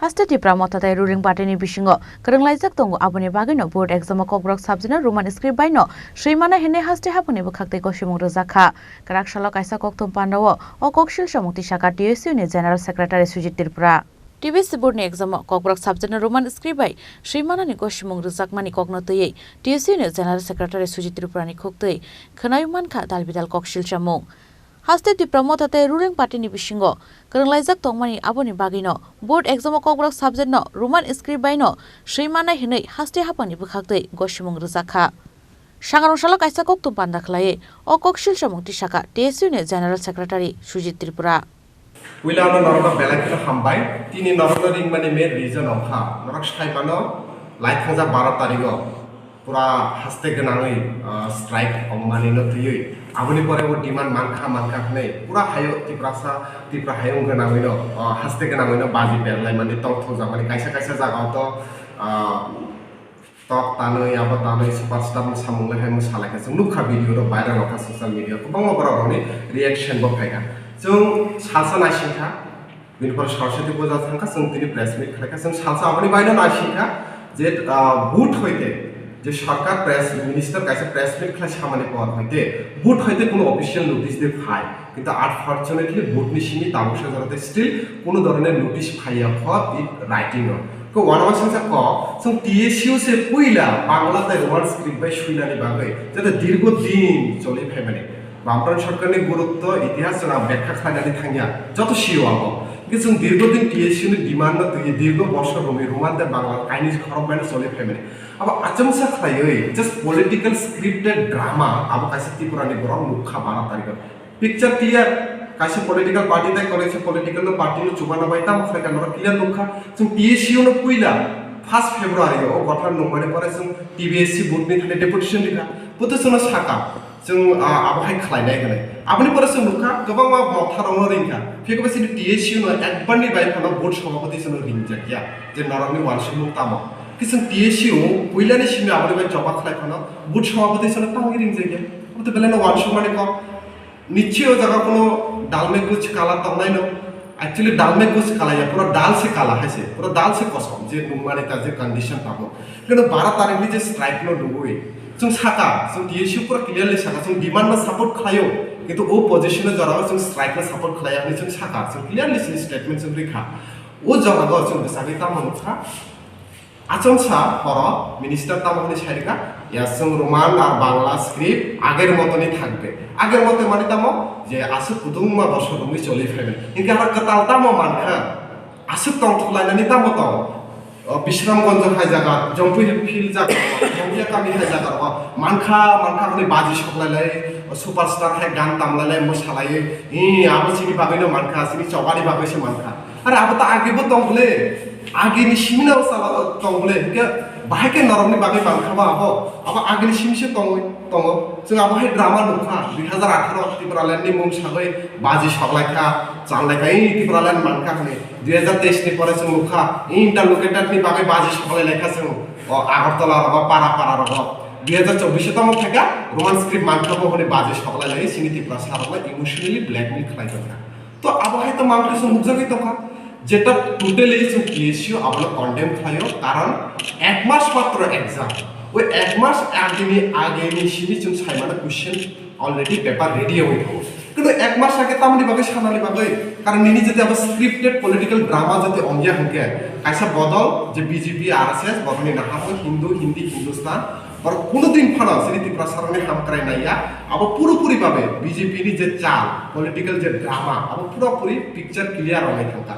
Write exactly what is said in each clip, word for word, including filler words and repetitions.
Haste Tipra Motha tei ruling party ni bisingo kwrwnglaijak tongo, aboni bagwino board exam o Kokborok subject no Roman script bai no swi mana hinwi haste haphangni bwkhak tei gosimung rwjak kha. Kwrak salo kaisa kokthum pandao o kok silsomung tisaka T S U ni General Secretary Sujit Tripura. T B S C board ni exam o Kokborok subject no Roman script bai swi manani gosimung rwjakmani kokno twiwi T S U ni General Secretary Sujit Tripura ni khuktwi khwnai mankha dal bidal kok silsomung. Haste Tipra Motha tei ruling party ni bisingo kwrwnglaijak tongmani, aboni bagwino board exam o Kokborok subject no Roman script bai no swi manai hinwi haste haphangni bwkhak twi gosimung rwjak kha. Sangarong salo kaisa kokthum panda khlaiwi o kok silsomung tisaka T S U ni General Secretary Sujit Tripura. Puila ano norokno belai kheno hambai. Tini norokno ringmani main reason wngkha, norok sai mano, laithangja baro tarigo pura haste gwnangwi, ah, strike wngmani no twiwi. Aboni pore o demand mankha, mankha hwnwi pura hayo Tiprasa, Tipra hayung gwnangwi no, ah, haste gwnangwi no baji berlaimani tongthokjakmani. Kaisa kaisa jagao to, ah, tok tanwi, abo tanwi, superstar no samung le hai mwsa lai kha. Chwng nukha video rok viral wngkha social media, kwbangma borok rokni reaction bo phaikha. Chwng salsa naisingkha, bini pore Saraswati puja thangkha, chwng tini press meet khlaikha. Chwng salsa aboni baino naisingkha je, ah, board hoite je sarkar press minister kaisa press meet khlai samani por hoite board hoite kuno official notice de phai. Kintu unfortunately, board ni simi tabuk sajak tei still kuno dhoroner notice phaiya kho in writing o. Ko uanama singsa ko, chwng T S U se puila Bangla tei Roman script bai swinani bagwi jata dirgo din choli phaimani. Bamfront sarkarni gurutto itihas chwng ang bekha khlainani thangya, joto sio abo. Hingke chwng dirgo din T S U ni demand no twiwi dirgo bosor romwi Roman tei Bangla kainwi khorok baino choli phaimani. Abo achomsa khlaiwi just political scripted drama abo kaisa Tripura ni borok nukha bara tarikh o. Picture clear, kaisa political party tei kaisa political no party no chubana bai tamo khlai ka norok clear nukha. Chwng T S U no puila first February o gothan nungmani pore chwng T B S C board ni thani deputation rikha. Buto chwngno saka, chwng, ah, abo hai khlainai hwnwi. Aboni pore chwng nukha, kwbangma motha rokno ringkha. Phiya khe chini T S U no ekbar ni bai phano board sabhapati chwngno ringjakya, je norokni uansukmung tamo. Khe chwng T S U puilani simi aboni bai choba khlai phano board sabhapati chwngno tamo ringjakya. Abo to belai no uansukmani kok. Nichi o jaga kuno dalme kuch kala tongnai no. Actually, dalme kuch kala ya, pura dal se kala hai se, pura dal se kosom, je nungmani ta je condition tamo. Kino bara tarikh ni je strike no nugui, chwng saka, chwng T S U pura clearly saka, chwng demand no support khlaio, kintu o position o jora o chwng strike no support khlaiya hwnwi chwng saka, chwng clearly chini statement chwng rikha. O jaga o chwng bwsagwi tamo nukha. Achomsa horo minister tamo hwnwi sai rwkha, ya chwng Roman ar Bangla script ager motoni thakbe. Ager mote mani tamo je aswk kudungma bosor romwi choli phaimani. Hinkhe aro kwtal tamo mankha? Aswk tongthok lainani tamo tong? O, Bisramganj hai jaga, Jompui Field jaga, Jompuia kami hai jaga rogo mankha, mankha hwnwi baji sok lailai, superstar hai gan tam lailai, mwsa lai, hi, abo chini bagwino mankha, chini chobani bagwi se mankha. Are abo ta age bo tong bole, age ni simi na sala tong bole, hinkhe bahai khe norok ni bagwi mankha ba abo, abo age ni simi se tongwi tongo. Chwng abo hai drama nukha, dui hazar atharo Tipraland ni mung sagwi baji sok lai kha, chal lai kha, ei Tipraland mankha hwnwi. Dui hazar teis ni pore chwng nukha, ei interlocutor ni bagwi baji sok lai lai kha chwng, o Agartala rogo, Para Para rogo. Dui hazar chobbish o tamo phaikha, Roman script mankha bo hwnwi baji sok lai lai, chini Tiprasa rokno emotionally blackmail khlai tongkha. To abo hai to mankha chwng nukjagwi tongkha. Jeta totally chwng T S U abono condemn khlaio, karon ek mas matro exam. Oi ek mas agini, agini simi chwng saimano question already paper ready wngwi thango. Kintu ek mas age tamoni bagwi sanani bagwi, karon nini jodi abo scripted political drama jodi ongya hwnkhe, kaisa bodol je B J P, R S S, bodolni naharmung Hindu, Hindi, Hindustan, Borok kuno din phano chini Tiprasarokni hamkrai naiya, abo purapuri babe B J P ni je chal, political je drama, abo purapuri picture clear wngnai thangkha.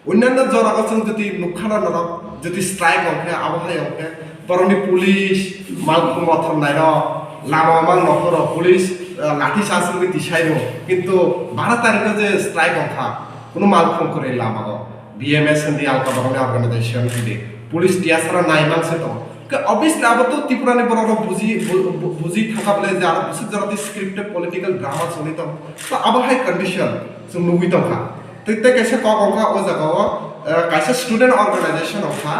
Onnanno jorao chwng jodi nukha na norok, jodi strike ongkhe, abo hai ongkhe, borokni police, malkhung mothor nairok, lama mang nokhoro police, ah, lathi charge wngwi tisai rwo. Kintu baro tarikho je strike ongkha, kuno malkhung kwrwi lamao, B M S hwnwi alka borokni organization hwnwi, police tiyasara nai mang se tongo. Ke obviously abo to Tripura ni borok rok buji, bu-, bu-, buji thangkha bole je aro bwswk jora tei scripted political drama choli tongo. To abo hai condition chwng nugwi tongkha. Tei, tei kaisa kok wngkha o jaga o, eh, kaisa student organization wngkha,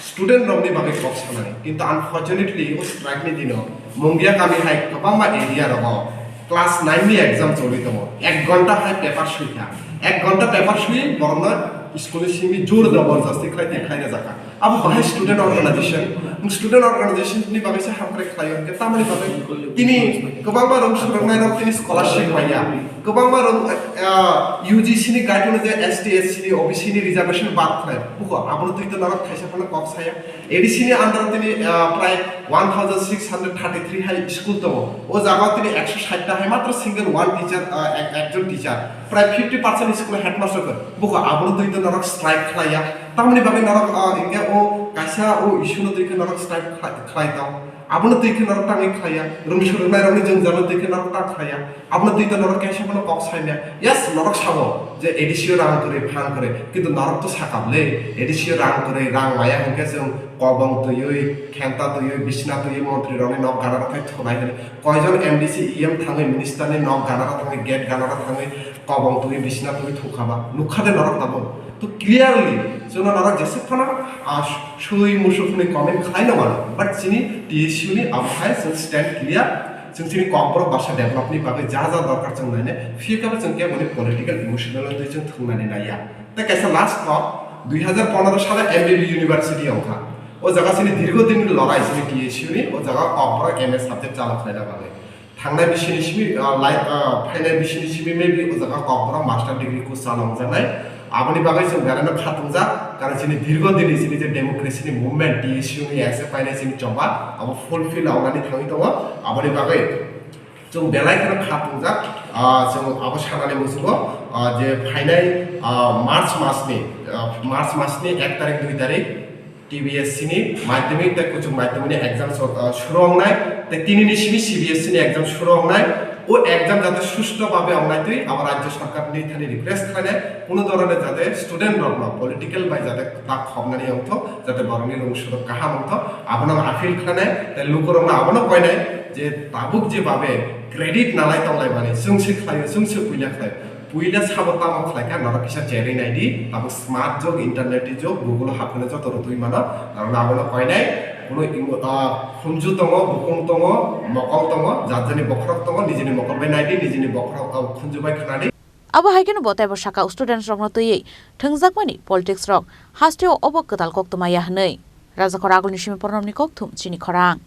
student rok ni bagwi kok sanai. Kintu unfortunately o strike ni dino Mungia kami hai kwbangma area rogo class nine ni exam choli tongo. Ek ghonta hai paper sui kha. Ek ghonta paper sui borokno School ni simi jor jabardasti khlai tei khlai rwjak kha. Abo bahai student organization. Student organization ni bagwi se hamkrai khlai o hwnkhe tamoni bagwi tini kwbangma rwng swrwngnai rok tini scholarship manya. Kwbangma rwng, ah, U G C ni guideline je S T, S C ni, O B C ni reservation bad khlai. Buko abono twi to norok thaisa phano kok saya. A D C ni under tini, ah, prai one thousand six hundred thirty-three hai school tongo. O jaga tini ekso sait ta hai matro single one teacher, ah, ek-, ekjon teacher. Prai fifty percent school headmaster khe. Buko abono twi to norok strike khlai ya. Tamoni bagwi norok, ah, hwnkhe o kaisa o issue no twi khe norok strike khlai, khlai tong. Abono twi khe norok tangwi khlai ya. Rwng swrwngnai rokni jwngjal no twi khe norok tang khlai ya. Abono twi to norok kaisa phano kok sai maya. Yes, norok sabo je A D C o rang kwrwi, phan kwrwi. Kintu norok to sakap le, A D C o rang kwrwi, rang maya hwnkhe chwng kobong twiwi, khenta twiwi, bisna twiwi, montri rokni nok gana rok thai thunai hwnwi. Koijon M D C, E M thangwi, minister ni nok gana rok thangwi, gate gana rok thangwi, kobong twiwi, bisna twiwi thung kha ba. Nukha de norok tabuk. To clearly, chwngno norok jesuk phano, ah, sui musuk hwnwi comment khlai no mano. But chini T S U ni abo hai chwng stand clear. Chwng chini Kokborok basa develop ni bagwi ja ja dorkar chwng nainai, phiya khe bo chwng kebo ni political emotional wngwi chwng thwngnani naiya. Tei kaisa last kok, dui hazar pondro salo M B B University wngkha. O jaga chini dirgo din ni lorai chini T S U ni, o jaga Kokborok M A subject chalo khlaina bagwi. Thangnai bisini simi, ah, lai, ah, phainai bisini simi maybe o jaga Kokborok master degree course chalo wngjaknai. Aboni bagwi chwng belai no khatungjak, karon chini dirgo dini chini je democracy ni movement, T S U ni S A painai chini choba, abo fulfill wngnani thangwi tongo. Aboni bagwi chwng belai kheno khatungjak, ah, chwng abo sanani muchungo, ah, je phainai, ah, March masni, ah, March masni ek tarik, dui tarik, T B S C ni madhyamik tei kuchuk madhyamik ni exam so-, ah, shuru wngnai, tei tini ni simi C B S C ni exam shuru wngnai. O exam jate susto babe wngnai twi abo rajya sarkar ni thani request khlainai, kuno dhoroner jate student rokno political bai jate tak khobnani wngthok, jate borokni rwng swrwng kaham wngthok, abono ang appeal khlainai, tei lukurokno abono koinai je tabuk je babe credit nalai tonglaimani, chwng se khlaio, chwng se puila khlaio. Puila sabo tamo khlai kha, norok kisa cherwi nai di, tabuk smart jog, internet ni jog, Google o hapkheno joto rwtwi mano, norokno abono koinai, kuno imo, ah, khunju tongo, bukung tongo, mokol tongo, jat jani bokhorok tongo, nijini mokol bai nai di, nijini bokhorok, ah, khunju bai khna di. Abo hai kheno bo teibo saka students rokno twiwi thwngjakmani politics rok hasteo obo kwtal koktwma ya hwnwi. Rajakhor agulni simi pornomni kokthum chini khorang.